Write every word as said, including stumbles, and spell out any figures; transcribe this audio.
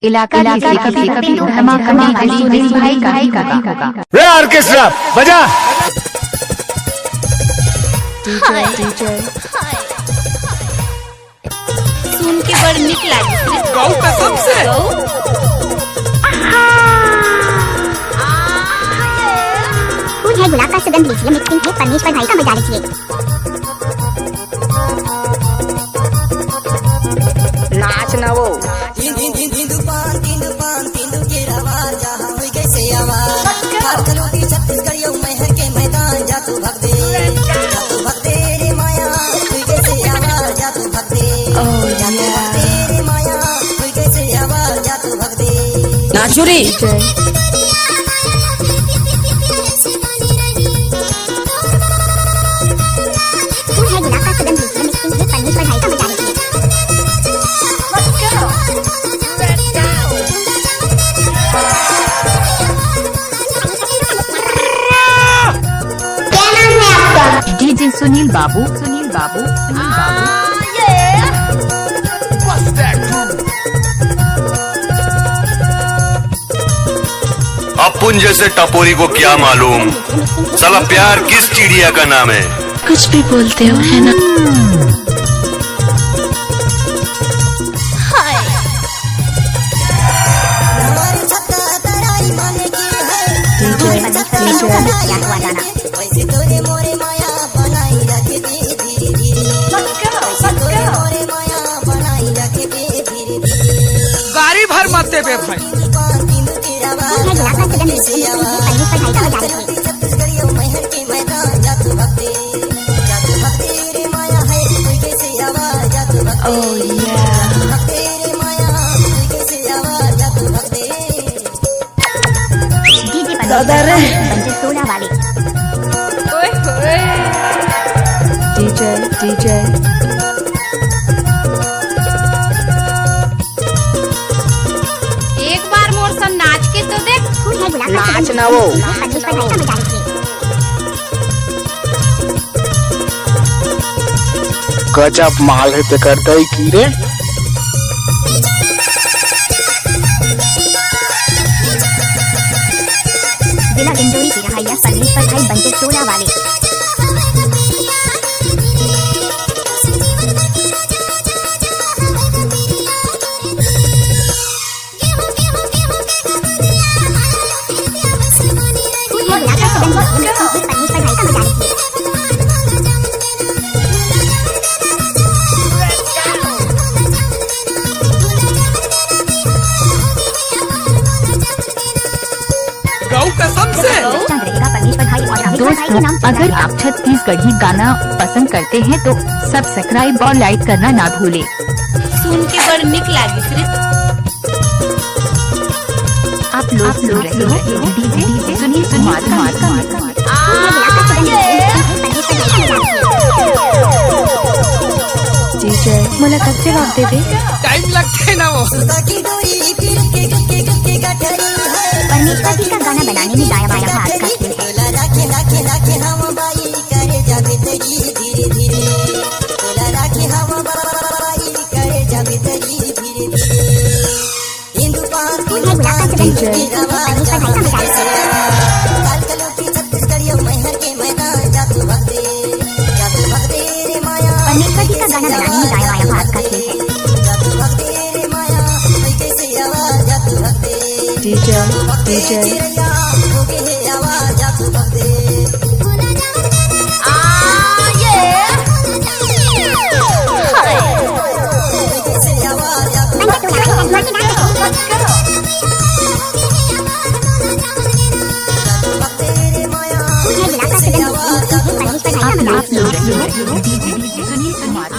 इलाका, इलाका, इलाका, बिंदु धमाका, बिंदु सुनील भाई का, भाई का, भाई का। रे ऑर्केस्ट्रा बजा। सुन के बड़ निक लागे। गऊ कसम से। गऊ। फूल है गुलाब का सुगंध लीजिए, मिक्सिंग है परमेश्वर भाई का मजा लीजिए। नाच ना वो। नाचू रे। डीजे सुनील बाबू, सुनील बाबू, सुनील बाबू। अपुन जैसे टपोरी को क्या मालूम, साला प्यार किस चिड़िया का नाम है। कुछ भी बोलते हो, है ना? गाड़ी भर मत देबे भाई। दादा रे। पंचे सोलह वाले। ओए होए। DJ, DJ. एक बार मोर सन नाच के तो देख। नाच ना वो। गजब माल है तेकर दई की रे। जिला डिंडोरी के रहइया परमेश्वर भाई बंजे टोला वाले। गऊ कसम से। दोस्तों, अगर आप छत्तीसगढ़ी गाना पसंद करते हैं तो सब्सक्राइब और लाइक करना ना भूलें। सुन के बड़ निक लागिस रे। आप लोग सुन रहे हो डीजे सुनील कुमार का। डीजे, मोला कब जवाब देबे? टाइम लगथे ना वो। परमेश्वर जी का गाना बनाने में दाया बाया हाथ का खेल है। परमेश्वर जी का गाना बनाने में दाया बाया हाथ का खेल है। DJ, DJ. आप लोग सुन रहे हैं डीजे सुनील कुमार।